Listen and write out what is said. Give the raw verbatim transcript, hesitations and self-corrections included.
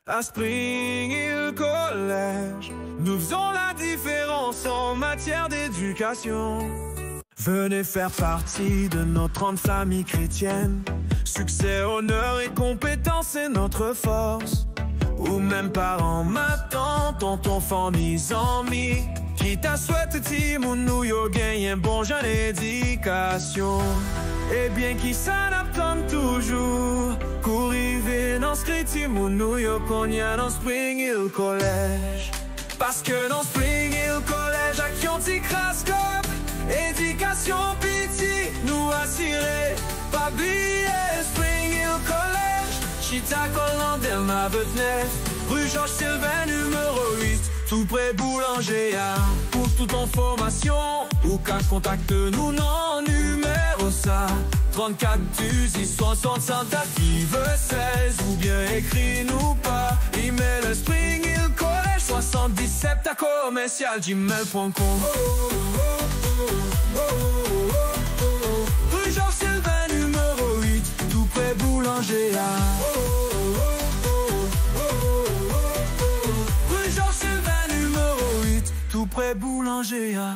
À Spring Hill College, nous faisons la différence en matière d'éducation. Venez faire partie de notre grande famille chrétienne. Succès, honneur et compétence, c'est notre force. Ou menm paran, matant, tonton, fanmi, zanmi, ki ta swete timoun nou yo genyen bon jan edikasyon. Ebyen, kisa n ap tann toujou? Kouri vin enskri timoun nou yo kounye a nan Spring Hill College. Paske nan Spring Hill College, ak yon ti kras kòb, edikasyon piti nou asire. Pa bliye Spring Hill College, chita kò l nan Dèlma vennèf, ri Jòj Silven nimewo uit, tou pre boulanje a. Pou tout enfòmasyon, ou ka kontakte nou nan nimewo sa, trannkat dizuit swasant, Santa Fe sèz, oubyen ekri nou pa email Spring Hill College swasanndisèt a commercial gmail point com. Ri Jòj Silven nimewo uit, tou pre boulanje a. Ri Jòj Silven nimewo uit, tou pre boulanje a.